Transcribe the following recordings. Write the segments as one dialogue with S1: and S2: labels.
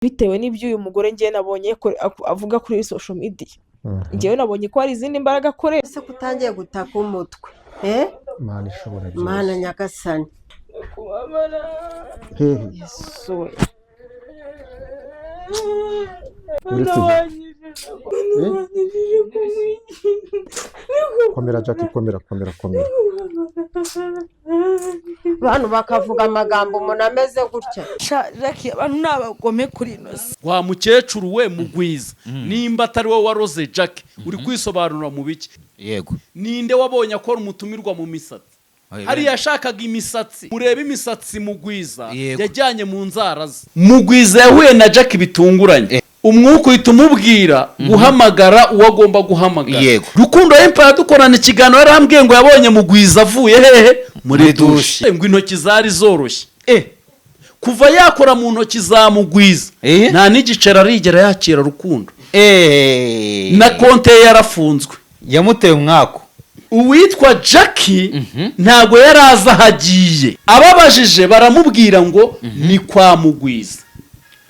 S1: Bitewe n'ibyo uyu mugore ngewe nabonye ko avuga kuri social media, ngewe nabonye ko hari izindi mbaraga akoresha.
S2: Ese ko utangiye gutaka umutwe, eh?
S3: Mana ishobora byose.
S2: Mana nyagasani!
S1: Kubabara.
S3: Hehe?
S1: Yesu we!
S3: Uretse
S1: Mana wanyijije kumwigira.
S3: Komera Jackie, komera, komera, komera.
S2: Abantu bakavuga amagambo umuntu ameze gutya.
S1: Jackie, abantu ni abagome kuri ino si.
S4: Wa mukecuru we Mugwiza, nimba atari wowe waroze Jackie, uri kwisobanura mu biki? Ninde wabonye akora umutumirwa mu misatsi? Hariya yashakaga imisatsi, murebe imisatsi Mugwiza yajyanye mu nzara ze. Mugwiza yahuye na Jackie bitunguranye, umwuka uhita umubwira guhamagara uwo agomba guhamagara. Rukundo Empire dukorana ikiganiro, yarambwiye ngo yabonye Mugwiza avuye hehe? Muri
S5: Muri
S4: dushe.
S5: dushe.
S4: Ngo intoki zari zoroshye. Kuva yakora mu ntoki za Mugwiza, nta n'igiceri arigera yakira Rukundo. Na konte ye yarafunzwe.
S5: Yamuteye umwaku.
S4: Uwitwa Jackie ntabwo yari azi aho agiye, ababajije baramubwira ngo ni kwa Mugwiza.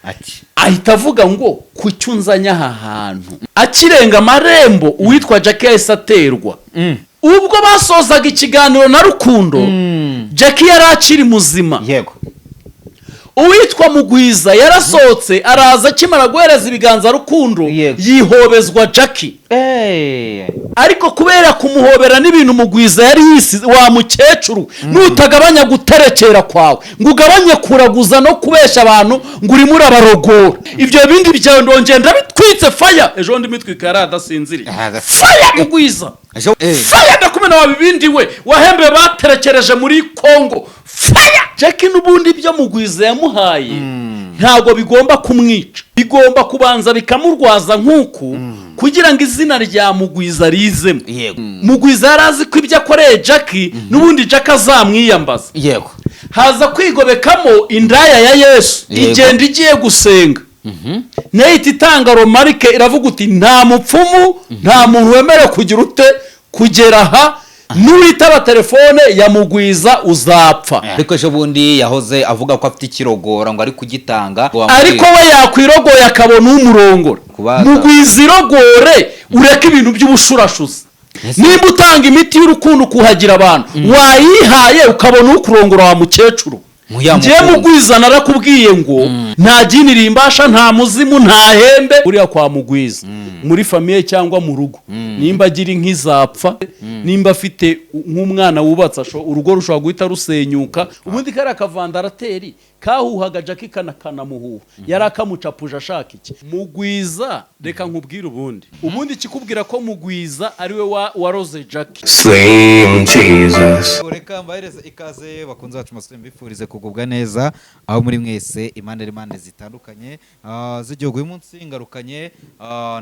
S5: Ati
S4: Ahita avuga ngo kuki unzanye aha hantu? Akirenga amarembo, uwitwa Jackie yahise aterwa. Ubwo basozaga ikiganiro na Rukundo, Jackie yari akiri muzima. Uwitwa Mugwiza yarasohotse araza, akimara guhereza ibiganza Rukundo, yihobezwa Jackie. Ariko kubera kumuhobera n'ibintu Mugwiza yari yisize, wa mukecuru, nutagabanya guterekera kwawe, ngo ugabanye kuraguza no kubeshya abantu ngo urimo urabarogora, ibyo bindi byawe ndongera ndabitwitse faya. Ejo bundi mitwika yari adasinziriye. Faya Mugwiza! Faya! Ndakumena wa bibindi we wahembe baterekereje muri Kongo. Faya Jackie! N'ubundi ibyo Mugwiza yamuhaye ntabwo bigomba kumwica, bigomba kubanza bikamurwaza nk'uku kugira ngo izina rya Mugwiza rizemo. Mugwiza yari azi ko ibyo akoreye Jackie, n'ubundi Jackie azamwiyambaza. Haza kwigobekamo indaya ya Yesu. Igenda igiye gusenga, nayo ihita itanga remarque, iravuga uti: "Nta mupfumu, nta muntu wemerewe kugira ute kugera aha, n'uwitaba telefone ya Mugwiza uzapfa."
S5: Ariko ejo bundi yahoze avuga ko afite ikirogora, ngo ari kugitanga.
S4: Ariko we yakwirogoye akabona umurongora. Mugwiza, irogore ureke ibintu by'ubushurashuzi. Nimba utanga imiti y'urukundo ukuhagira abantu, wayihaye ukabona ukurongora, wa mukecuru.
S5: Muya
S4: Ngiye
S5: mukunda.
S4: Mugwiza, narakubwiye ngo nta jini rimbasha, nta muzimu, nta hembe. Buriya kwa Mugwiza muri famille cyangwa mu rugo, nimba agira inka izapfa, nimba afite nk'umwana wubatse, urugo rushobora guhita rusenyuka. Ubundi kariya kavandarateri kahuhaga Jackie kanamuhuha, yari akamucapuje ashaka iki? Mugwiza, reka nkubwire, ubundi ikikubwira ko Mugwiza ari we waroze Jackie.
S6: Slim Jesus.
S5: Reka mbahereze ikaze bakunze bacu masore, mbifurize kugubwa neza aho muri mwese, impande n'impande zitandukanye z'igihugu. Uyu munsi ngarukanye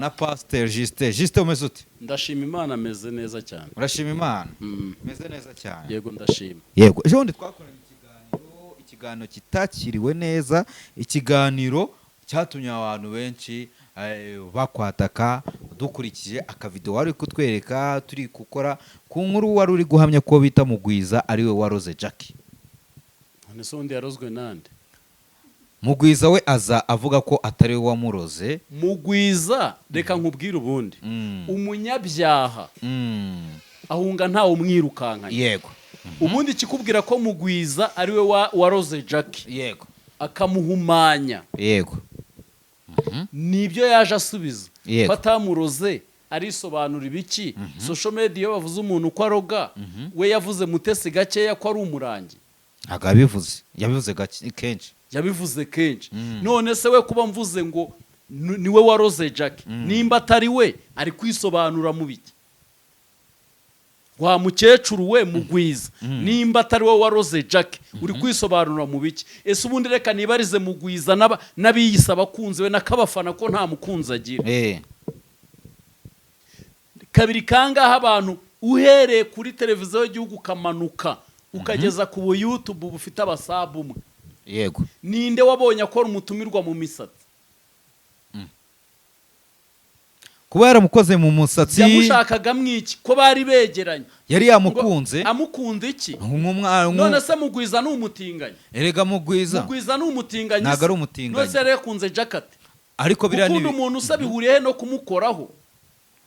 S5: na Pasiteri Justin. Justin, umeze ute?
S4: Ndashima Imana, ameze neza cyane.
S5: Urashima Imana? Umeze neza cyane?
S4: Yego, ndashima.
S5: Yego, ejo bundi twakoranye ikiganiro, ikiganiro kitakiriwe neza, ikiganiro cyatumye abantu benshi bakwataka, dukurikije akavido wari uri kutwereka turi gukora ku nkuru wari uri guhamya ko bita Mugwiza ari we waroze Jackie.
S4: None se undi yarozwe nande?
S5: Mugwiza we aza avuga ko atari we wamuroze.
S4: Mugwiza, reka nkubwire, ubundi umunyabyaha ahunga ntawe umwirukankanye. Ubundi ikikubwira ko Mugwiza ari we waroze Jackie, akamuhumanya, nibyo yaje asubiza. Ko atamuroze, arisobanura ibiki? Social media, iyo bavuze umuntu uko aroga, we yavuze Mutesi gakeya ko ari umurangi.
S5: Ntabwo yabivuze, yabivuze kenshi.
S4: Yabivuze kenshi. None se we kuba mvuze ngo niwe waroze Jackie, nimba atari we, ari kwisobanura mu biki? Wa mukecuru we Mugwiza, nimba atari we waroze Jackie, uri kwisobanura mu biki? Ese ubundi reka nibarize Mugwiza n'abiyise abakunzi we n'akabafana, ko nta mukunzi agira. Kabiri kangaha abantu, uhereye kuri televiziyo y'igihugu ukamanuka ukageza ku bu YouTube bufite abasabu umwe, ninde wabonye akora umutumirwa mu misatsi?
S5: Kuba yaramukoze mu musatsi.
S4: Yamushakagamo iki ko bari begeranye?
S5: Yari yamukunze.
S4: Amukunda iki?
S5: Nk'umwana.
S4: None se Mugwiza ni umutinganyi?
S5: Erega Mugwiza
S4: Mugwiza ni umutinganyi?
S5: Ntabwo
S4: Se?
S5: ari umutinganyi.
S4: None se yari yakunze Jacket?
S5: Ariko biriya ni
S4: Gukunda umuntu se bihuriye he no kumukoraho?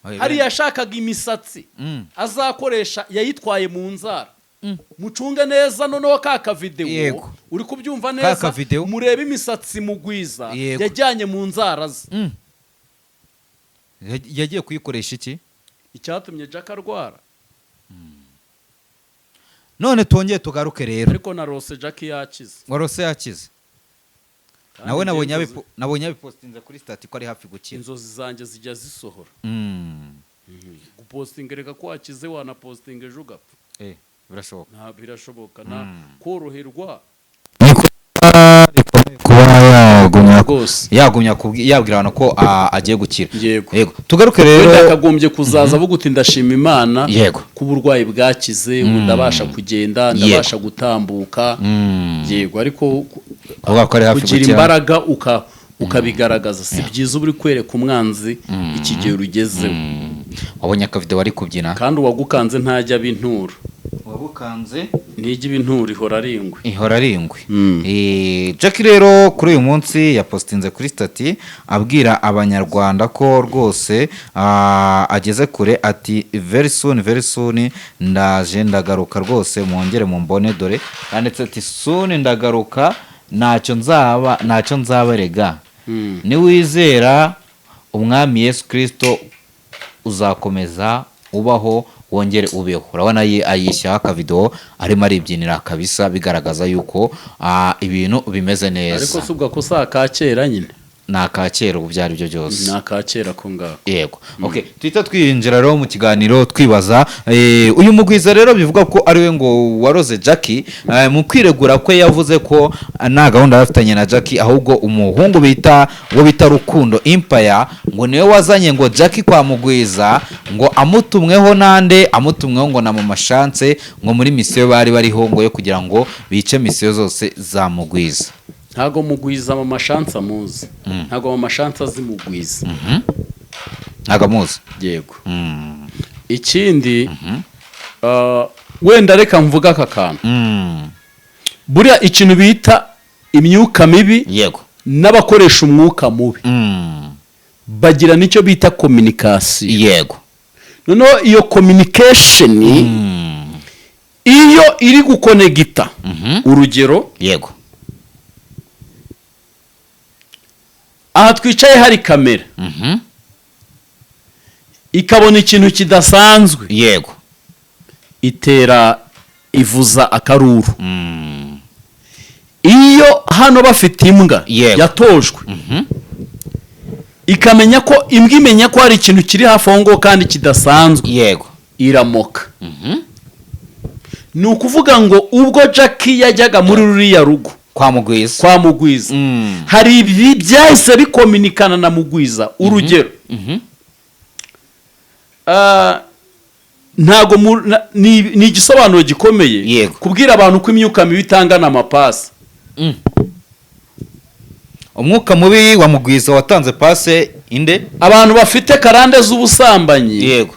S5: Oya,
S4: Hariya yashakaga imisatsi azakoresha, yayitwaye mu nzara. Mucunge neza noneho ka kavidewo. Uri kubyumva neza?
S5: Kavidewo.
S4: Murebe imisatsi Mugwiza yajyanye mu nzara ze.
S5: Yagiye kuyikoresha iki?
S4: Icyatumye Jack arwara.
S5: None twongeye tugaruke rero.
S4: Ariko narose Jack yakize.
S5: Warose yakize?
S4: Kandi
S5: Nawe nabonye
S4: njye
S5: nabonye yabipostinze kuri status ko ari hafi gukira.
S4: Inzozi zanjye zijya zisohora. Gupostinga reka ko wakize, wanapostinga ejo ugapfa.
S5: Birashoboka.
S4: Nta birashoboka nta koroherwa.
S5: Kuba yagumya
S4: Rwose.
S5: yagumya yabwira abantu ko agiye gukira.
S4: Yego.
S5: Yego, tugaruke rero.
S4: Wenda yakagombye kuzaza avuga uti: "Ndashima Imana ko uburwayi bwakize, ubu ndabasha kugenda, ndabasha gutambuka." Yego, ariko
S5: Kuvuga ko ari hafi
S4: kugira
S5: gukira.
S4: imbaraga ukabigaragaza si byiza, uba uri kwereka umwanzi ikigero ugezeho.
S5: Wabonye akavidewo ari kubyina?
S4: Kandi uwagukanze ntajya aba inturo.
S5: Wagukanze
S4: Ntijya iba inturo, ihora ari ingwe.
S5: Ihora ari ingwe. Jack rero kuri uyu munsi yapostinze kuri status abwira Abanyarwanda ko rwose ageze kure, ati: "Very soon, very soon ndaje, ndagaruka rwose, mwongere mumbone." Dore yanditse ati: "Soon ndagaruka, ntacyo nzaba, ntacyo nzabarega. Niwizera Umwami Yesu Kirisito uzakomeza ubaho, wongere ubeho." Urabona ayishyiraho akavidewo arimo aribyinira kabisa, bigaragaza yuko ibintu bimeze neza.
S4: Ariko si ubwo ko si aka kera nyine?
S5: Ni aka kera ubu, ibyo ari byo byose.
S4: Ni aka kera ko ngako.
S5: Yego, okay, tuhita twinjira rero mu kiganiro twibaza uyu Mugwiza rero bivuga ko ari we ngo waroze Jackie. Mu kwiregura kwe yavuze ko nta gahunda yari afitanye na Jackie, ahubwo umuhungu bita uwo bita Rukundo Empire ngo niwe wazanye ngo Jackie kwa Mugwiza, ngo amutumweho nande? Amutumweho ngo na Mama Chance, ngo muri misiyo bari bariho ngo yo kugira ngo bice misiyo zose za Mugwiza.
S4: Ntago Mugwiza Mama Chance amuzi, ntago Mama Chance azi Mugwiza.
S5: Ntabwo amuzi.
S4: Yego. Ikindi, wenda reka mvuge aka kantu. Buriya ikintu bita imyuka mibi n'abakoresha umwuka mubi bagira n'icyo bita communication. Noneho iyo communication iyo iri gukonegita, urugero, aha twicaye hari kamera, ikabona ikintu kidasanzwe, itera ivuza akaruru. Iyo hano bafite imbwa yatojwe, ikamenya ko imbwa imenya ko hari ikintu kiri hafi aho ngaho kandi kidasanzwe, iramoka. Ni ukuvuga ngo ubwo Jackie yajyaga muri ruriya rugo
S5: kwa Mugwiza,
S4: kwa Mugwiza, hari ibi byahise bikominikana na Mugwiza. Urugero, ntago ni igisobanuro gikomeye kubwira abantu ko imyuka mibi itangana amapasi.
S5: Umwuka mubi wa Mugwiza watanze pase inde?
S4: Abantu bafite karande z'ubusambanyi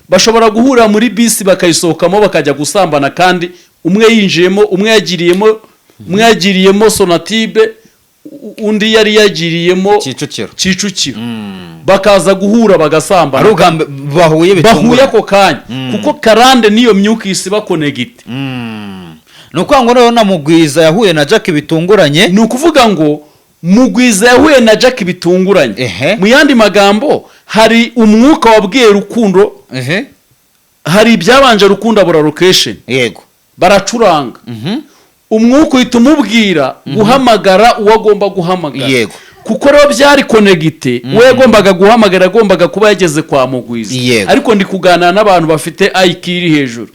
S4: bashobora guhurira muri bisi bakayisohokamo bakajya gusambana, kandi umwe yinjiyemo, umwe yagiriyemo Sonatube, undi yari yagiriyemo
S5: Kicukiro.
S4: Kicukiro, bakaza guhura bagasambana.
S5: Ari ubwa mbere bahuye
S4: Bahuye
S5: bitunguranye.
S4: ako kanya, kuko karande n'iyo myuka isi bakonegite.
S5: Ni ukuvuga ngo noneho na Mugwiza yahuye na Jack bitunguranye.
S4: Ni ukuvuga ngo Mugwiza yahuye na Jack bitunguranye. Mu yandi magambo, hari umwuka wabwiye Rukundo, hari ibyabanje, Rukundo abura location, baracuranga, umwuka uhita umubwira guhamagara uwo agomba guhamagara. Kuko rero byari connecté, uwo yagombaga guhamagara yagombaga kuba yageze kwa Mugwiza. Ariko ndi kuganira n'abantu bafite IQ iri hejuru.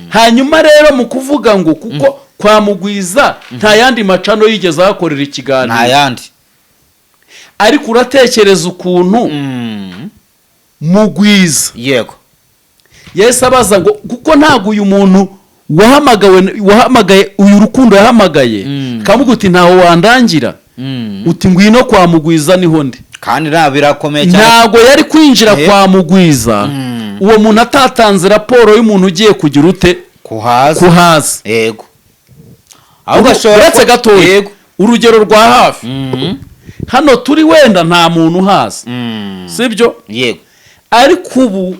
S4: Hanyuma rero mu kuvuga ngo kuko kwa Mugwiza nta yandi macano yigeze ahakorera ikiganiro.
S5: Nta yandi.
S4: Ariko uratekereza ukuntu Mugwiza yahise abaza ngo kuko ntabwo uyu muntu wahamagawe, wahamagaye uyu Rukundo yahamagaye, akavuga uti: "Ntaho wandangira," uti: "Ngwino kwa Mugwiza niho ndi."
S5: Kandi nta birakomeye cyane.
S4: Ntabwo yari kwinjira kwa Mugwiza uwo muntu atatanze raporo y'umuntu ugiye kugira ute?
S5: Kuhaza.
S4: Kuhaza.
S5: Yego, ahubwo ashobora
S4: Uretse gatoya, urugero rwa hafi, hano turi wenda nta muntu uhaza, sibyo?
S5: Yego.
S4: Ariko ubu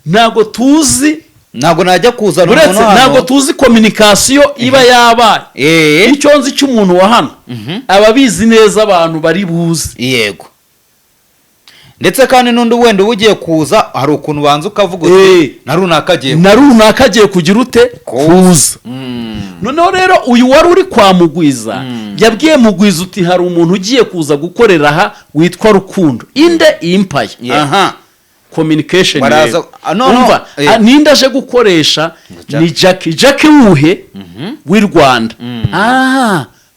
S4: ntabwo tuzi.
S5: Ntabwo najya kuzana
S4: Uretse,
S5: umuntu hano.
S4: ntabwo tuzi communication iba yabaye. Icyo nzi cy'umuntu wa hano aba abizi neza abantu bari buze.
S5: Yego, ndetse kandi n'undi wenda uba ugiye kuza, hari ukuntu ubanza ukavuga uti na runaka agiye.
S4: Na runaka agiye kugira ute? Kuza. Noneho rero uyu wari uri kwa Mugwiza yabwiye Mugwiza uti: "Hari umuntu ugiye kuza gukorera aha witwa Rukundo inde Impaya." Aha communication rero.
S5: Ah, no, no.
S4: Umva, ninde aje gukoresha?
S5: Jack.
S4: Ni Jackie. Jackie wuhe? W'i Rwanda.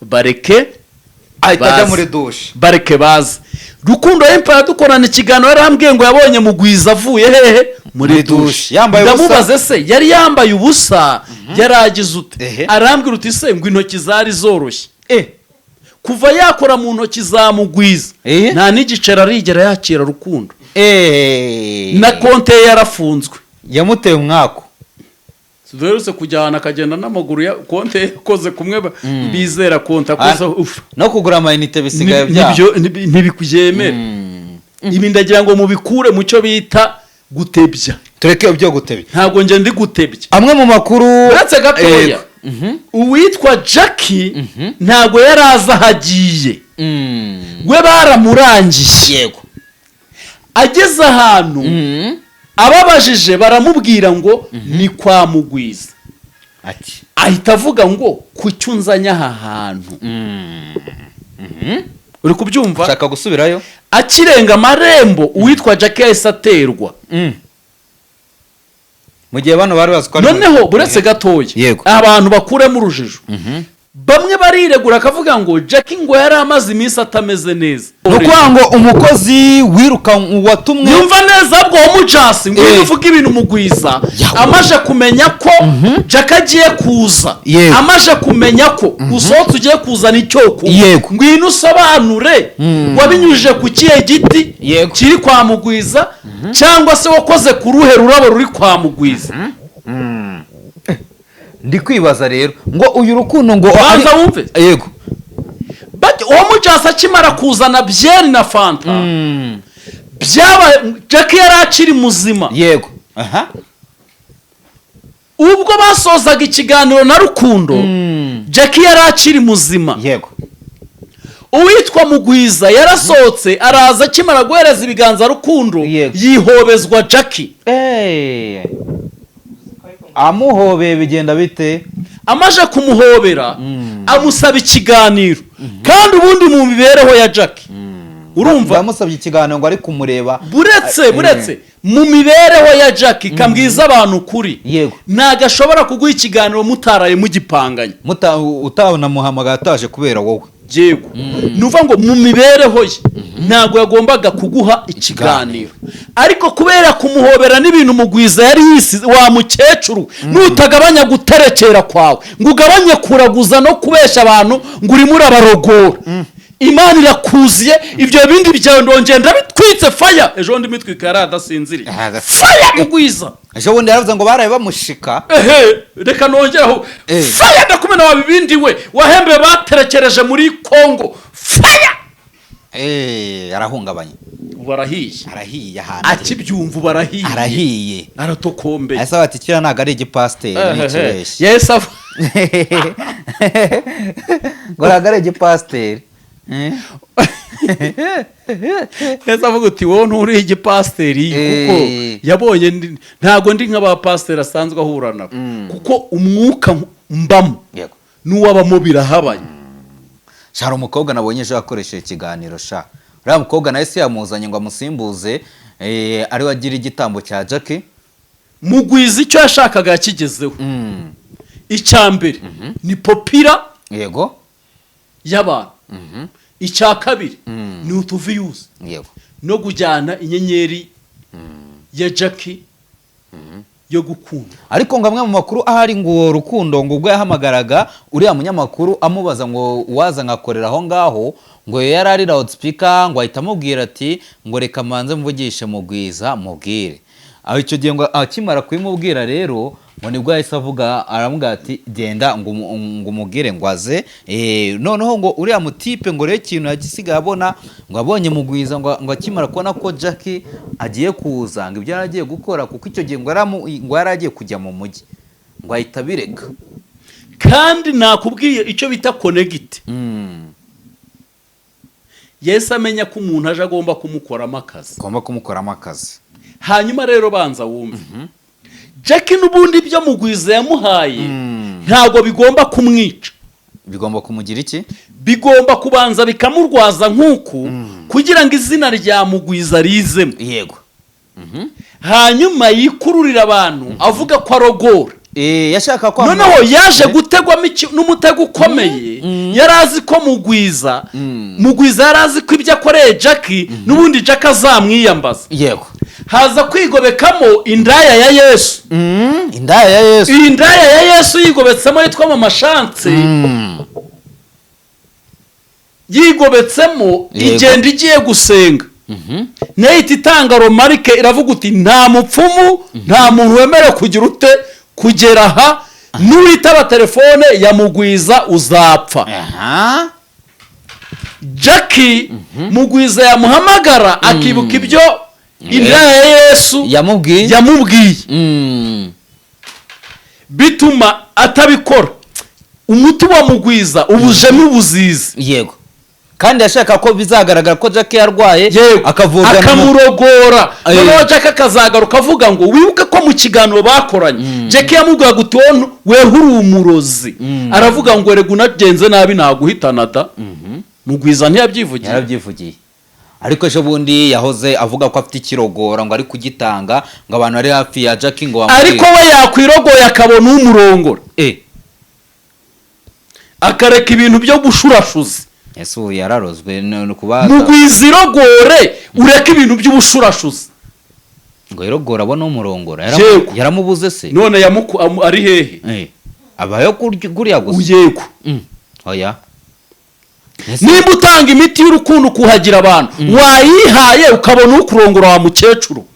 S4: Bareke
S5: Ahita ajya
S4: baze.
S5: muri douche.
S4: Bareke baze. Rukundo Empire dukorana ikiganiro yarambwiye ngo yabonye Mugwiza avuye hehe? Muri
S5: Muri
S4: douche.
S5: douche. Yambaye ubusa.
S4: Ndamubaze se yari yambaye ubusa, yaragize ute? Arambwira uti: "Se ngo intoki zari zoroshye." Kuva yakora mu ntoki za Mugwiza, nta n'igiceri arigera yakira Rukundo. Na konte ye yarafunzwe.
S5: Yamuteye umwaku.
S4: Duherutse kujyana akagenda n'amaguru ya konte ye yakoze kumwe bizera konte akoze uf.
S5: No kugura amayinite bisigaye byanga.
S4: Nibyo, ntibikubyemera. Ibi ndagira ngo mubikure mu cyo bita gutebya.
S5: Tureke ibyo gutebya.
S4: Ntabwo njye ndi gutebya.
S5: Amwe mu makuru.
S4: Uretse gatoya, uwitwa Jackie ntabwo yari azi aho agiye. We baramurangiye. Ageze ahantu, ababajije baramubwira ngo ni kwa Mugwiza.
S5: Ati
S4: Ahita avuga ngo: "Kuki unzanye aha hantu?" Uri kubyumva?
S5: Ushaka gusubirayo.
S4: Akirenga amarembo, uwitwa Jackie yahise aterwa.
S5: Mu gihe bano bari bazi ko ari
S4: Noneho buretse gatoya, abantu bakuremo urujijo. Bamwe bariregura akavuga ngo Jackie ngo yari amaze iminsi atameze neza.
S5: Ni ukuvuga ngo umukozi wiruka watumwe.
S4: Yumva neza bwo mujasi ngo uvuge ibintu Mugwiza amaze kumenya ko Jackie agiye kuza, amaze kumenya ko usohotse ugiye kuzana icyo kunywa, ngwino usobanure wabinyujije ku kihe giti kiri kwa Mugwiza, cyangwa se wakoze ku ruhe rurabo ruri kwa Mugwiza.
S5: Ndi kwibaza rero ngo uyu Rukundo ngo
S4: Banza wumve.
S5: Yego.
S4: But uwo mujasi akimara kuzana byeri na fanta, byaba Jackie yari akiri muzima.
S5: Yego, aha.
S4: Ubwo basozaga ikiganiro na Rukundo, Jackie yari akiri muzima. Uwitwa Mugwiza yarasohotse araza, akimara guhereza ibiganza Rukundo, yihobezwa Jackie.
S5: Amuhobeye bigenda bite?
S4: Amaze kumuhobera amusaba ikiganiro, kandi ubundi mu mibereho ya Jackie, urumva,
S5: Yamusabye ikiganiro ngo ari kumureba.
S4: Buretse, buretse, mu mibereho ya Jackie, kambwiza abantu ukuri, ntabwo ashobora kuguha ikiganiro mutaraye mugipanganye.
S5: Utanamuhamagaye ataje kubera wowe.
S4: Yego, ni ukuvuga ngo mu mibereho ye ntabwo yagombaga kuguha ikiganiro, ariko kubera kumuhobera n'ibintu Mugwiza yari yisize, wa mukecuru, nutagabanya guterekera kwawe ngo ugabanye kuraguza no kubeshya abantu ngo urimo urabarogora, Imana irakuziye. Ibyo bindi byawe ndongera ndabitwitse faya. Ejo bundi mitwika yari adasinziriye. Faya Mugwiza.
S5: Ejo bundi yaravuze ngo baraye bamushika.
S4: Ehe, reka nongeraho. Faya, ndakumena wa bibindi we wahembe baterekereje muri Kongo, faya.
S5: Arahungabanye.
S4: Ubu arahiye.
S5: Arahiye ahantu.
S4: Akibyumva ubu arahiye.
S5: Arahiye.
S4: Aratokombeye.
S5: Ese bati kiriya ntabwo ari igipasiteri, ni ikibeshyi.
S4: Yahise ava.
S5: Ngo ntabwo ari igipasiteri.
S4: Yahise avuga uti: "Wowe nturi igipasiteri." Kuko yabonye ntabwo ndi nk'abapasiteri asanzwe ahura nabo, kuko umwuka mbamo n'uwabamo birahabanye.
S5: Sha, hari umukobwa nabonye ejo yakoresheje ikiganiro. Sha, uriya mukobwa nawe se yamuzanye ngo amusimbuze, ariwe agira igitambo cya Jackie.
S4: Mugwiza icyo yashakaga yakigezeho. Icya mbere ni popular y'abantu, icya kabiri ni utuviews no kujyana inyenyeri ya Jackie. Yo gukunda.
S5: Ariko ngo amwe mu makuru ahari, ngo uwo Rukundo ngo ubwo yahamagaraga uriya munyamakuru amubaza ngo waza nkakorera aho ngaho, ngo yari ari loudspeaker, ngo ahita amubwira ati ngo reka manze mvugishe Mugwiza mubwire. Aho icyo gihe ngo akimara kubimubwira rero, ngo nibwo yahise avuga, aramubwira ati genda ngo umubwire ngo aze. Noneho ngo uriya mutipe ngo rero ikintu yagisigaye abona, ngo abonye Mugwiza, ngo akimara kubona ko Jackie agiye kuza, ngo ibyo yari agiye gukora, kuko icyo gihe ngo yari agiye kujya mu mujyi, ngo ahita abireka.
S4: Kandi nakubwiye icyo bita connect. Yahise amenya ko umuntu aje agomba kumukoramo akazi.
S5: Ugomba kumukoramo akazi.
S4: Hanyuma rero banza wumve, Jackie n'ubundi ibyo Mugwiza yamuhaye ntabwo bigomba kumwica.
S5: Bigomba kumugira iki?
S4: Bigomba kubanza bikamurwaza nk'uku kugira ngo izina rya Mugwiza rizemo. Hanyuma yikururira abantu avuga ko arogora.
S5: Yashaka ko
S4: Noneho yaje gutegwamo n'umutego ukomeye. Yari azi ko Mugwiza yari azi ko ibyo akoreye Jackie n'ubundi Jackie azamwiyambaza. Haza kwigobekamo indaya ya Yesu.
S5: Indaya ya Yesu.
S4: Iyi ndaya ya Yesu yigobetsemo yitwa Mama Chance, yigobetsemo, igenda igiye gusenga, nayo ihita itanga remarque, iravuga uti nta mupfumu, nta muntu wemerewe kugira ute kugera aha, n'uwitaba telefone yamugwiza uzapfa. Jackie, Mugwiza yamuhamagara akibuka ibyo indaya ya Yesu
S5: yamubwiye.
S4: Yamubwiye, bituma atabikora. Umuti wa Mugwiza ubujemo ubuzizi.
S5: Yego, kandi yashaka ko bizagaragara ko Jackie yarwaye, akavurwa
S4: akamurogora. Noneho Jackie akazagaruka avuga ngo wibuke ko mu kiganiro bakoranye Jackie yamubwiraga uti wowe weho uri umurozi, aravuga ngo erega unagenze nabi naguhitana da. Mugwiza ntiyabyivugiye?
S5: Yarabyivugiye, ariko ejo bundi yahoze avuga ko afite ikirogora, ngo ari kugitanga, ngo abantu bari hafi ya Jackie ngo bamubwire.
S4: Ariko we yakwirogoye akabona umurongora, akareka ibintu byo gushurashuza.
S5: Ese ubu yararozwe no kuba
S4: Mugwiza, irogore ureke ibintu by'ubushurashuzi.
S5: Ngo irogora abone umurongora?
S4: Yego.
S5: Yaramubuze se?
S4: None ari hehe?
S5: Abayo kuriya gusa.
S4: Yego.
S5: Oya. Ese-
S4: Nimba utanga imiti y'urukundo ukuhagira abantu, wayihaye ukabona ukurongora wa mukecuru.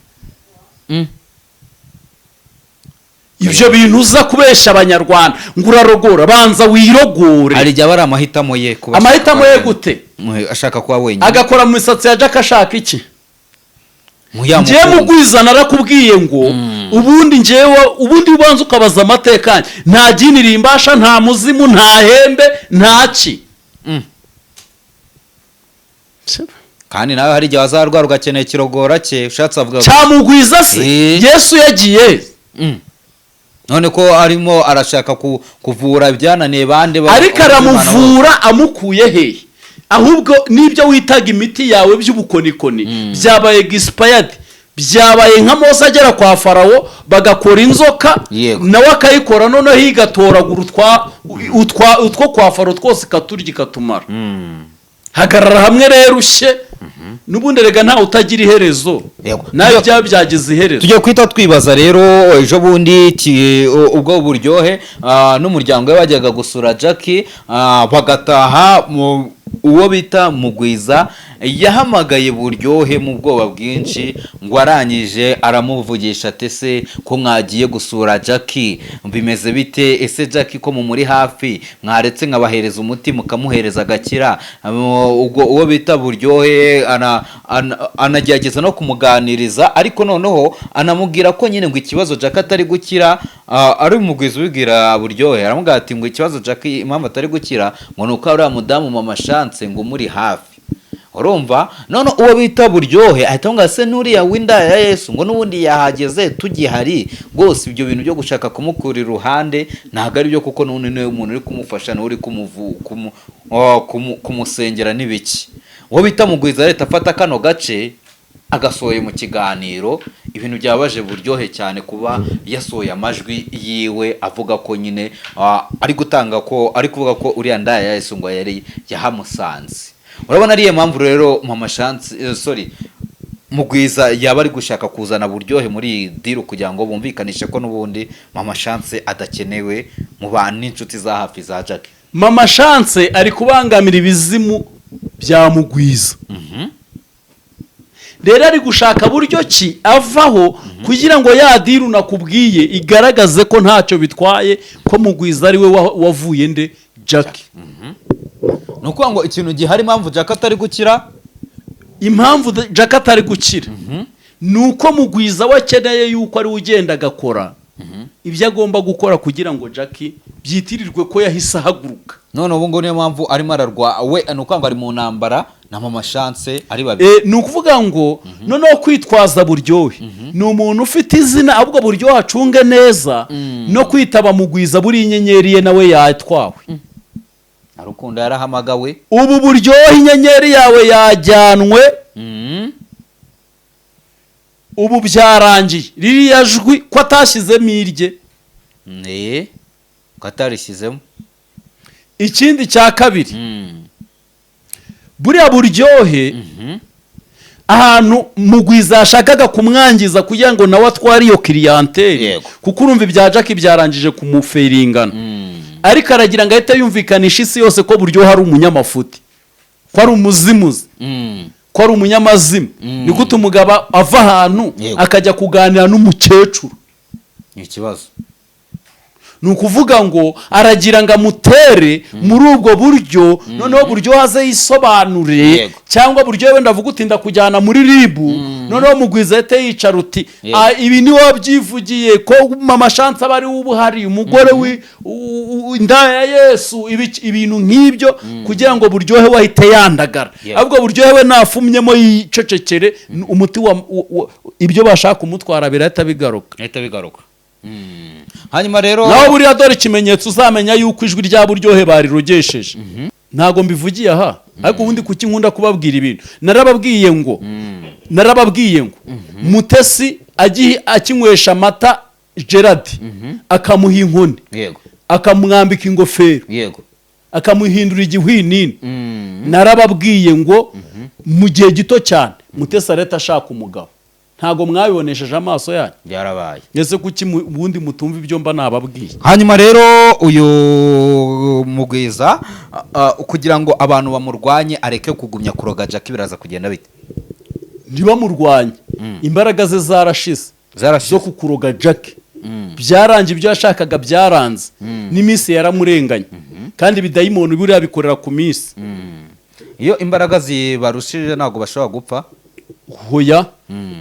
S4: Ibyo bintu uza kubeshya Abanyarwanda ngo urarogora, banza wirogore.
S5: Hari igihe aba ari amahitamo ye kuba ashaka
S4: Amahitamo
S5: kuba
S4: ye
S5: wenyine.
S4: gute?
S5: Ashaka kuba wenyine.
S4: Agakora mu misatsi ya Jack ashaka iki?
S5: Mu
S4: Ngewe Mugwiza narakubwiye ngo ubundi ngewe, ubundi ubanza ukabaza amateka yanjye, nta jini rimbasha, nta muzimu, nta hembe, nta ki.
S5: Kandi nawe hari igihe wazarwara ugakeneye ikirogora cye, ushatse avuga.
S4: Cyamugwiza se? Yesu yagiye.
S5: None ko arimo arashaka kuvura ibyananiye bande
S4: Ariko aramuvura amukuye hehe? Ahubwo n'ibyo witaga imiti yawe by'ubukonikoni byabaye expired, byabaye nka Mose agera kwa Farawo bagakora inzoka, nawe akayikora, noneho igatoragura utwo kwa Farawo twose, ikaturya ikatumara. Hagarara hamwe rero ushye. N'ubundi rega ntawe utagira iherezo. Nawe byaba byagize iherezo.
S5: Tujya guhita twibaza rero, ejo bundi ubwo Buryohe n'umuryango we bajyaga gusura Jackie, bagataha, uwo bita Mugwiza yahamagaye Buryohe mu bwoba bwinshi, ngo arangije aramuvugisha ati ese ko mwagiye gusura Jackie bimeze bite? Ese Jackie ko mumuri hafi, mwaretse nkabahereza umuti mukamuhereza agakira? Ubwo uwo bita Buryohe anagerageza no kumuganiriza, ariko noneho anamubwira ko nyine ngo ikibazo Jackie atari gukira, ari Umugwiza ubibwira Buryohe, aramubwira ati ngo ikibazo Jackie impamvu atari gukira ngo ni uko uriya mudamu Mama Chance ngo umuri hafi. Urumva none uwo bita Buryohe ahita avuga se n'uriya w'indaya ya Yesu ngo n'ubundi yahageze tugihari rwose, ibyo bintu byo gushaka kumukura iruhande ntabwo ari byo, kuko n'ubundi niwe muntu uri kumufasha, niwe uri kumusengera n'ibiki. Uwo bita Mugwiza leta afata kano gace agasohoye mu kiganiro, ibintu byabaje Buryohe cyane kuba yasohoye amajwi yiwe avuga ko nyine ari gutanga ko ari kuvuga ko uriya ndaya ya Yesu ngo yari yahamusanze. Urabona ariyo mpamvu rero Mama Chance, sorry. Mugwiza yaba ari gushaka kuzana Buryohe muri iyi deal kugira ngo bumvikanishe ko n'ubundi Mama Chance adakenewe mu bantu n'inshuti za hafi za Jackie?
S4: Mama Chance ari kubangamira ibizimu bya Mugwiza. Rero ari gushaka buryo ki avaho kugira ngo ya deal nakubwiye igaragaze ko ntacyo bitwaye, ko Mugwiza ari we wavuye nde? Jackie.
S5: Ni ukuvuga ngo ikintu gihari, impamvu Jackie atari gukira,
S4: Impamvu Jackie atari gukira ni uko Mugwiza we akeneye yuko ari we ugenda agakora ibyo agomba gukora kugira ngo Jackie byitirirwe ko yahise ahaguruka.
S5: None ubu ngubu niyo mpamvu arimo ararwa we, ni ukuvuga ngo ari mu ntambara na Mama Chance ari babiri.
S4: Ni ukuvuga ngo noneho kwitwaza Buryohe, ni umuntu ufite izina, ahubwo Buryohe acunge neza no kwitaba Mugwiza. Buriya inyenyeri ye nawe yatwawe.
S5: Na Rukundo yarahamagawe.
S4: Ubu Buryohe, inyenyeri yawe yajyanwe. Ubu byarangiye. Ririya jwi ko atashyizemo irye?
S5: Ko atarishyizemo.
S4: Ikindi cya kabiri, buriya Buryohe, ahantu Mugwiza yashakaga kumwangiza kugira ngo nawe atware iyo clientèle, kuko urumva ibya Jackie byarangije kumuferingana, ariko aragira ngo ahite yumvikanisha isi yose ko Buryohe ari umunyamafuti, ko ari umuzimuzi, ko ari umunyamazimu. Ni gute umugabo ava ahantu akajya kuganira n'umukecuru?
S5: Ni ikibazo.
S4: Ni ukuvuga ngo aragira ngo amutere muri ubwo buryo, noneho Buryo aze yisobanure, cyangwa Buryo wenda avuga uti: "Ndakujyana muri RIB." Noneho Mugwiza ahite yicara uti: "Ah, ibi ni wowe wabyivugiye ko Mama Chance aba ari we uba uhari, umugore indaya ya Yesu," ibintu nk'ibyo, kugira ngo Buryohe we ahite yandagara. Ahubwo Buryohe we nafumyemo yicecekere, umuti wa ibyo bashaka kumutwara birahita bigaruka.
S5: Leta bigaruka. Hanyuma rero,
S4: Naho buriya dore ikimenyetso uzamenya yuko ijwi rya Buryohe barirogesheje. Ntabwo mbivugiye aha, ariko ubundi kuki nkunda kubabwira ibintu? Narababwiye ngo Mutesi akinywesha amata Gerard, akamuha inkoni, akamwambika ingofero, akamuhindura igihwinini, narababwiye ngo mu gihe gito cyane Mutesi arahita ashaka umugabo. Ntabwo mwabibonesheje amaso yanyu?
S5: Byarabaye.
S4: Ese kuki ubundi mutumva ibyo mba nababwiye?
S5: Hanyuma rero uyu Mugwiza, kugira ngo abantu bamurwanye areke kugumya kuroga Jackie, biraza kugenda bite?
S4: Ntibamurwanye, imbaraga ze zarashize
S5: Zarashize.
S4: zo kukuroga Jackie. Byaranze, ibyo yashakaga byaranze, n'iminsi yaramurenganye, kandi ibidayimoni buriya bikorera ku minsi.
S5: Iyo imbaraga zibarushije ntabwo bashobora gupfa.
S4: Hoya,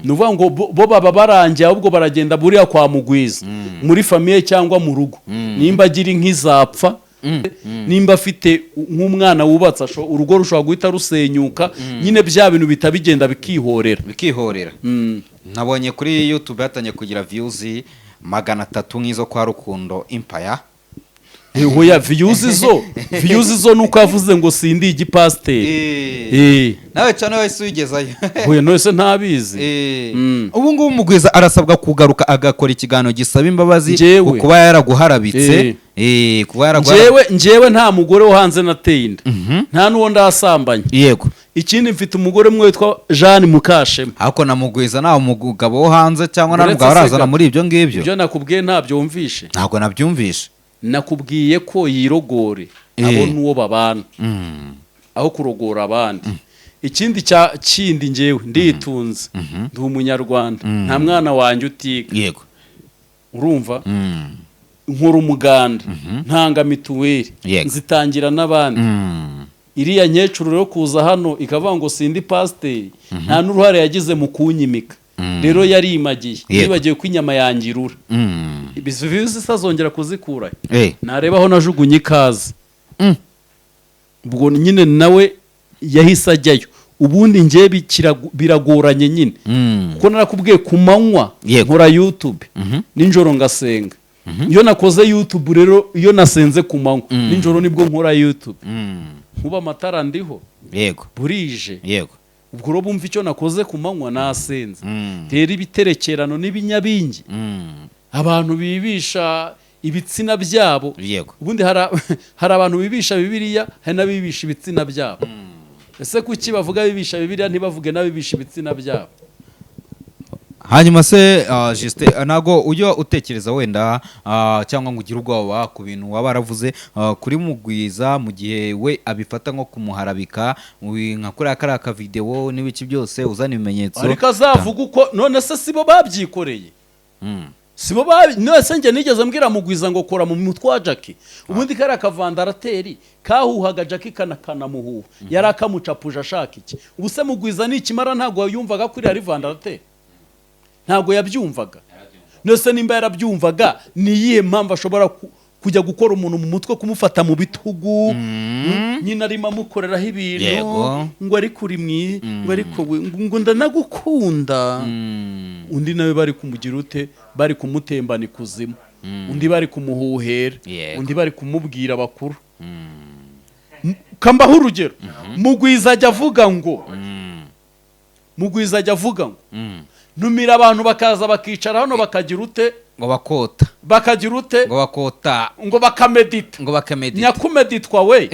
S4: ni ukuvuga ngo bo baba barangiye, ahubwo baragenda buriya kwa Mugwiza muri famille cyangwa mu rugo, nimba agira nk'izapfa, nimba afite nk'umwana wubatse, urugo rushobora guhita rusenyuka nyine, bya bintu bihita bigenda bikihorera.
S5: Bikihorera. Nabonye kuri YouTube yatangiye kugira views 300 nk'izo kwa Rukundo Empire.
S4: Hoya, views zo nuko yavuze ngo sindi igipasiteri.
S5: Nawe cyane wahise uyigezayo.
S4: Hoya, none se ntabizi?
S5: Ubu ngubu Mugwiza arasabwa kugaruka agakora ikiganiro gisaba imbabazi
S4: Njyewe.
S5: ku kuba yaraguharabitse. Kuba yaraguharabitse.
S4: Njyewe nta mugore wo hanze nateye inda, nta n'uwo ndasambanya. Ikindi, mfite umugore umwe witwa Jeanne Mukashema.
S5: Ariko na Mugwiza nta mugabo wo hanze cyangwa nta
S4: Uretse
S5: mugabo arazana
S4: seka.
S5: muri ibyo ngibyo.
S4: Ibyo nakubwiye ntabyo wumvishe.
S5: Ntabwo nabyumvishe.
S4: Nakubwiye ko yirogore, abona uwo babana aho kurogora abandi. Ikindi cya kindi, njyewe nditunze, ndi umunyarwanda, nta mwana wanjye utiga. Urumva, nkora umuganda, ntanga mituweli, nzitangira n'abandi. Iriya nkecuru rero kuza hano ikavuga ngo sindi pasiteri, nta n'uruhare yagize mu kunyimika. Rero yarimagiye, yibagiwe ko inyama yanjye irura. Views azongera kuzikura? Nareba aho najugunye ikaze. Ubwo nyine nawe yahise ajyayo. Ubundi njye biragoranye nyine, kuko narakubwiye, ku manywa nkora YouTube, nijoro ngasenga. Iyo nakoze YouTube rero, iyo nasenze ku manywa, nijoro nibwo nkora YouTube. Nkuba amatara ndiho, burije. Ubwo rero bumva icyo nakoze ku manywa, nasenze. Rero ibiterekerano n'ibinyabingi, abantu bibisha ibitsina byabo, ubundi hari abantu bibisha Bibiliya, hari n'abibisha ibitsina byabo. Ese kuki bavuga bibisha Bibiliya ntibavuge n'abibisha ibitsina byabo?
S5: Hanyuma se, Justin, ntabwo ujya utekereza wenda, cyangwa ngo ugire ubwoba ku bintu waba waravuze kuri Mugwiza, mu gihe we abifata nko kumuharabika, nka kuriya kariya kavidewo n'ibiki byose, uzana ibimenyetso?
S4: Ariko azavuga uko. None se sibo babyikoreye? Sibo babi? None se njye nigeze mbwira Mugwiza ngo kora mu mutwe wa Jackie? Ubundi kariya kavandarateri kahuhaga Jackie kanamuhuha, yari akamucapuje ashaka iki? Ubu se Mugwiza nikimara ntabwo yumvaga ko iriya ari vandarateri? Ntabwo yabyumvaga? None se nimba yarabyumvaga, ni iyihe mpamvu ashobora kujya gukora umuntu mu mutwe, kumufata mu bitugu, nyine arimo amukoreraho ibintu, ngo ariko uri mwi, ngo ariko ngo ndanagukunda, undi nawe bari kumugira ute? Bari kumutembana ikuzimu, undi bari kumuhuhera, undi bari kumubwira abakuru. Kambaho urugero, Mugwiza ajya avuga ngo, Mugwiza ajya avuga ngo ntumira abantu bakaza bakicara hano bakagira ute?
S5: Ngo bakota.
S4: Bakagira ute?
S5: Ngo bakota.
S4: Ngo bakamedita.
S5: Ngo bakamedita.
S4: Nyakumeditwa we.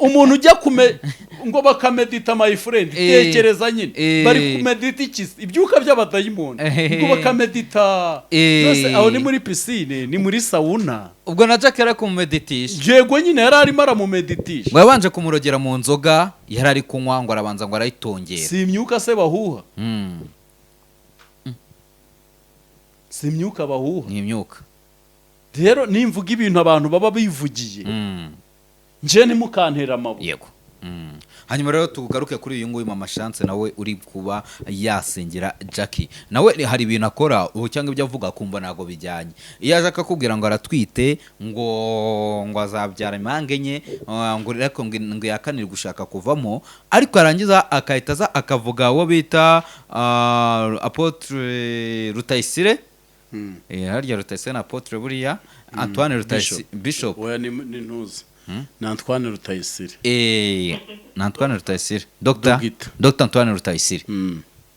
S4: Umuntu ujya kume ngo bakamedita, my friend, tekereza nyine, bari kumedita iki se? Ibyuka by'abadayimoni. Ngo bakamedita. None aho ni muri pisine, ni muri sauna?
S5: Ubwo na Jack yari kumumeditisha.
S4: Yego nyine, yari arimo aramumeditisha.
S5: Ngo yabanje kumurogera mu nzoga yari ari kunywa, ngo arabanza ngo arayitongera.
S4: Si imyuka se bahuha? Si imyuka bahuha?
S5: Ni imyuka.
S4: Rero nimvuga ibintu abantu baba bivugiye, nje ntimukantera amabuye.
S5: Yego. Hanyuma rero tugaruke kuri uyu nguyu Mama Chance, nawe uri kuba yasengera Jackie. Nawe hari ibintu akora ubu cyangwa ibyo avuga akumva ntabwo bijyanye. Iyo aje akakubwira ngo aratwite, ngo azabyara impanga enye, ngo ariko ngo yakanire gushaka kuvamo, ariko yarangiza akahita aza akavuga uwo bita Apotre Rutayisire. Harya Rutayisire na Apotre buriya Antoine Rutayisire Bishop.
S4: Oya, ni ntuzi, ni Antoine Rutayisire.
S5: Ni Antoine Rutayisire, Dr.
S4: Dogita.
S5: Dr. Antoine Rutayisire.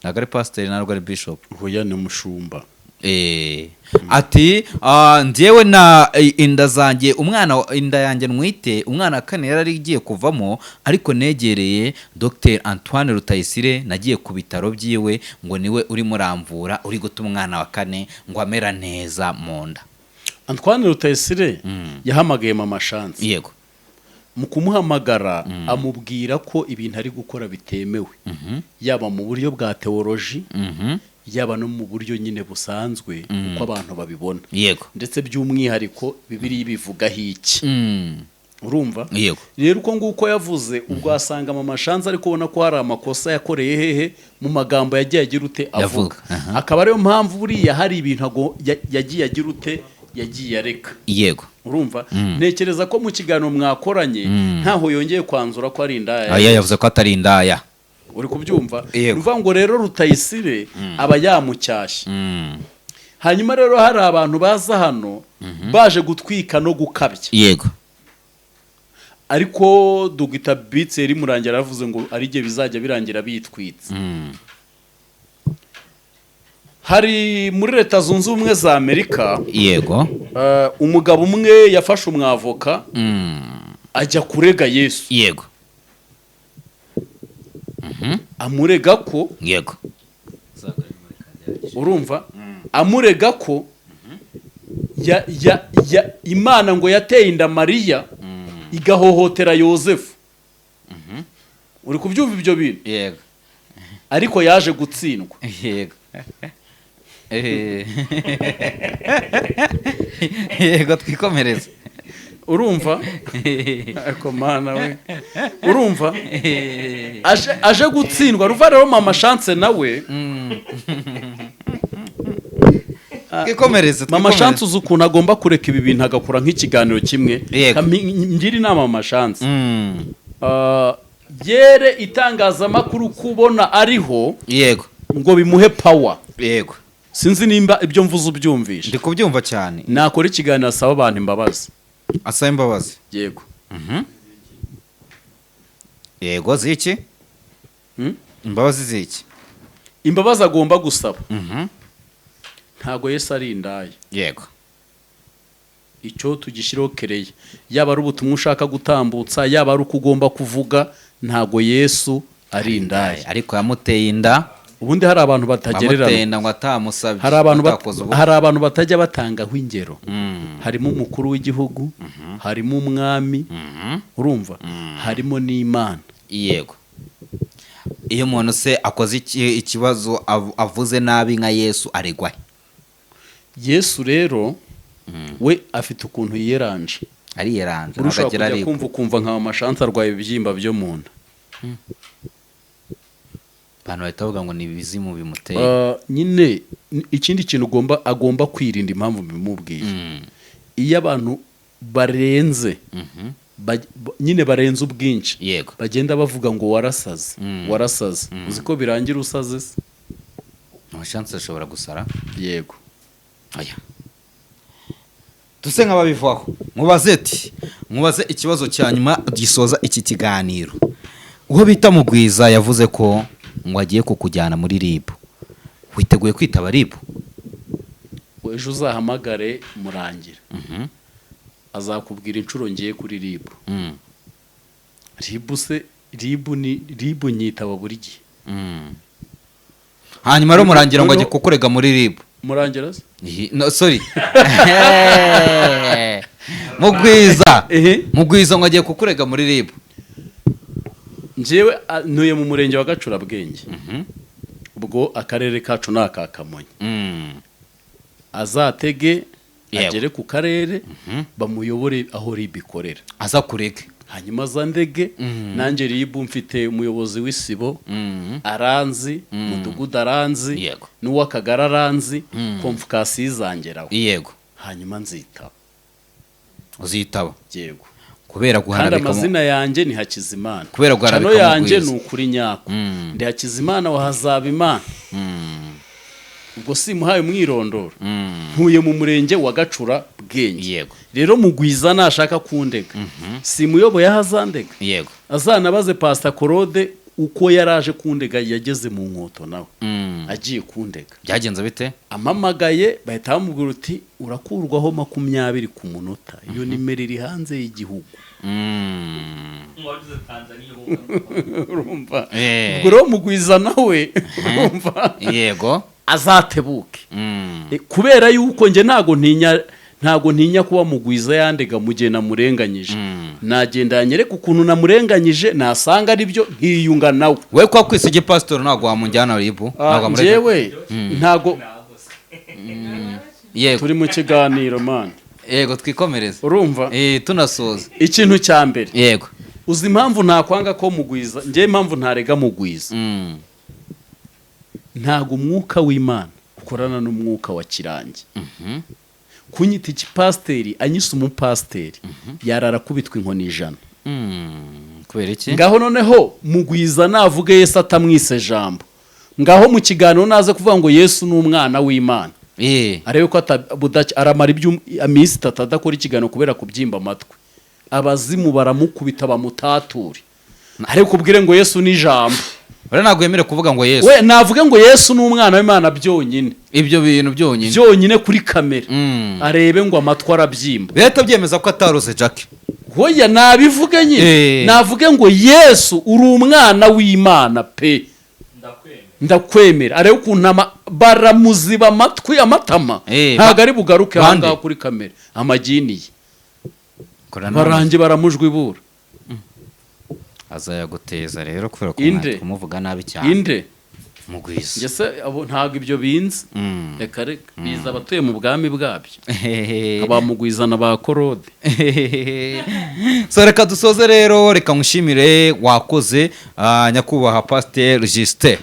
S5: Ntabwo ari pasiteri, ntabwo ari bishop.
S4: Oya, ni umushumba.
S5: Ati njyewe na inda zanjye, umwana inda yanjye ntwite, umwana wa kane yari igiye kuvamo, ariko negereye Dr Antoine Rutayisire, nagiye ku bitaro byiwe, ngo niwe urimo uramvura, uri gutuma umwana wa kane ngo amera neza mu nda.
S4: Antoine Rutayisire yahamagaye Mama Chance. Mu kumuhamagara amubwira ko ibintu ari gukora bitemewe, yaba mu buryo bwa théologie, yaba no mu buryo nyine busanzwe uko abantu babibona, ndetse by'umwihariko Bibiliya ibivugaho iki? Urumva?
S5: Yego.
S4: Rero uko nguko yavuze, ubwo wasanga Mama Chance ari kubona ko hari amakosa yakoreye hehe? Mu magambo yagiye agira ute? Avuga.
S5: Yavuga.
S4: Akaba ariyo mpamvu buriya hari ibintu yagiye agira ute? Yagiye areka. Urumva, ntekereza ko mu kiganiro mwakoranye ntaho yongeye kwanzura ko ari indaya.
S5: Aya yavuze ko atari indaya.
S4: Uri kubyumva?
S5: Yego.
S4: Ni ukuvuga ngo rero Rutayisire aba yamucyashye. Hanyuma rero hari abantu baza hano baje gutwika no gukabya, ariko Dogita Bitseri Murangira yaravuze ngo ari igihe bizajya birangira bitwitse. Hari muri Leta Zunze Ubumwe za Amerika, umugabo umwe yafashe umwavoka, ajya kurega Yesu. Amurega ko, urumva, amurega ko ya Imana ngo yateye inda Mariya, igahohotera Yosefu. Uri kubyumva ibyo bintu?
S5: Yego.
S4: Ariko yaje gutsindwa.
S5: Yego. Yego, twikomereze.
S4: Urumva? Ariko Mana we, urumva aje gutsindwa. Ruva rero Mama Chance nawe,
S5: Twikomereze.
S4: Mama Chance, uzi ukuntu agomba kureka ibi bintu agakora nk'ikiganiro kimwe. Ngira inama Mama Chance, yere itangazamakuru kubona ariho ngo bimuhe power. Sinzi nimba ibyo mvuze ubyumvishe.
S5: Ndi kubyumva cyane.
S4: Nakora ikiganiro asaba abantu imbabazi.
S5: Asaba imbabazi?
S4: Yego.
S5: Yego, ziki?
S4: Hmm?
S5: Imbabazi ziki?
S4: Imbabazi agomba gusaba, ntago Yesu ari indaya. Icyo tugishyiraho kereye, yaba ari ubutumwa ushaka gutambutsa, yaba ari uko ugomba kuvuga, ntago Yesu ari indaya.
S5: Ariko yamuteye inda.
S4: Ubundi hari abantu batagererana.
S5: Bamutenda ngo atamusabye,
S4: Hari abantu
S5: atakoze ubukwe.
S4: Hari abantu batajya batangaho ingero. Harimo umukuru w'igihugu, harimo umwami, urumva, harimo n'Imana.
S5: Yego, iyo umuntu se akoze ikibazo avuze nabi nka Yesu, aregwa he?
S4: Yesu rero we afite ukuntu yiyeranje.
S5: Ariyeranje.
S4: Urushaho
S5: Ntabwo agira
S4: kujya
S5: aribwa.
S4: kumva ukumva nka Mashansi arwaye ibibyimba byo mu nda.
S5: Abantu bahita bavuga ngo ni ibizimu bimuteye.
S4: Nyine ikindi kintu agomba kwirinda, impamvu mbimubwiye, iyo abantu barenze nyine barenze ubwinshi, bagenda bavuga ngo warasaze, warasaze, uzi ko birangira usaze se?
S5: Amashansi ashobora gusara?
S4: Yego.
S5: Oya, duse nk'ababivaho. Mubaze ati, mubaze ikibazo cya nyuma gisoza iki kiganiro. Uwo bita Mugwiza yavuze ko ngo agiye kukujyana muri RIB. Witeguye kwitaba RIB?
S4: Ejo uzahamagare Murangira, azakubwira inshuro ngiye kuri RIB. RIB se, RIB ni RIB, nyitaba buri gihe.
S5: Hanyuma rero Murangira ngo ajye
S4: Noneho-
S5: kukurega muri RIB.
S4: Murangira se?
S5: No, sorry, Mugwiza.
S4: Ehe.
S5: Mugwiza ngo agiye kukurega muri RIB.
S4: Njyewe ntuye mu murenge wa Gacurabwenge, ubwo akarere kacu ni aka Kamonyi. Azatege agere ku karere, bamuyobore aho RIB ikorera.
S5: Aza kurege.
S4: Hanyuma azandege. Nanjye RIB mfite umuyobozi w'isibo aranzi, mudugudu aranzi, n'uw'akagari aranzi. Convocation izangeraho, hanyuma nzitaba.
S5: Uzitaba?
S4: Yego.
S5: Kubera
S4: Kandi
S5: guharabika
S4: amazina yanjye ni Hakizimana.
S5: Kubera guharabika
S4: Channel yanjye
S5: Mugwiza.
S4: ni ukuri nyako, ndi Hakizimana wa Hazabimana. Ubwo simuhaye umwirondoro? Ntuye mu murenge wa Gacura Bwenge. Rero Mugwiza nashaka kundega, simuyoboye aho azandega. Azanabaze Pasita Korode uko yaraje kundega, yageze mu nkoto nawe agiye kundega.
S5: Byagenze bite?
S4: Amamagaye bahita bamubwira uti: "Urakurwaho 20 ku munota, iyo nimero iri hanze y'igihugu." Urumva? Ubwo rero Mugwiza nawe, urumva, azatebuke. Kubera yuko njye ntago ntinya kuba Mugwiza yandega mu gihe namurenganyije. Nagenda yanyereka ukuntu namurenganyije, nasanga ari byo nkiyunga nawe.
S5: We kwa kwisa igipasitori ntabwo wamujyana RIB? Ntabwo wamurega?
S4: Njyewe ntago turi mu kiganiro, man.
S5: Yego, twikomereze.
S4: Urumva?
S5: Tunasoza.
S4: Ikintu cya mbere, uzi impamvu ntakwanga ko Mugwiza, njyewe impamvu ntarega Mugwiza? Ntago umwuka w'Imana ukorana n'umwuka wa kirangi. Kunyita ikipasiteri, anyise umupasiteri, yarara akubitwa inkoni 100.
S5: Kubera iki?
S4: Ngaho noneho Mugwiza navuge Yesu atamwise jambo. Ngaho mu kiganiro naze kuvuga ngo Yesu ni umwana w'Imana, arebe ko aramara iminsi 3 adakora ikiganiro kubera kubyimba amatwi. Abazimu baramukubita bamutature, ariko ubwire ngo Yesu ni ijambo.
S5: Uriya ntabwo yemerewe kuvuga ngo Yesu.
S4: We navuge ngo Yesu ni umwana w'Imana byonyine.
S5: Ibyo bintu byonyine.
S4: Byonyine kuri kamera, arebe ngo amatwi arabyimba.
S5: Leta byemeza ko atarose Jack.
S4: Hoya, nabivuge nyine. Navuge ngo Yesu uri umwana w'Imana pe, ndakwemera, arebe ukuntu baramuziba amatwi, amatama. Ntabwo ari bugaruke aha
S5: Bande?
S4: ngaha kuri kamera, amagini ye.
S5: Kora
S4: barange baramujwibura.
S5: Azayaguteza rero kubera ko
S4: Inde?
S5: kumuvuga nabi cyane.
S4: Inde?
S5: Mugwiza.
S4: Njye se abo ntabwo ibyo binze. Reka reka, biza abatuye mu bwami bwabyo, abamugwiza na ba Korode.
S5: So reka dusoze rero, reka nkushimire wakoze, nyakubahwa Pasiteri Justin.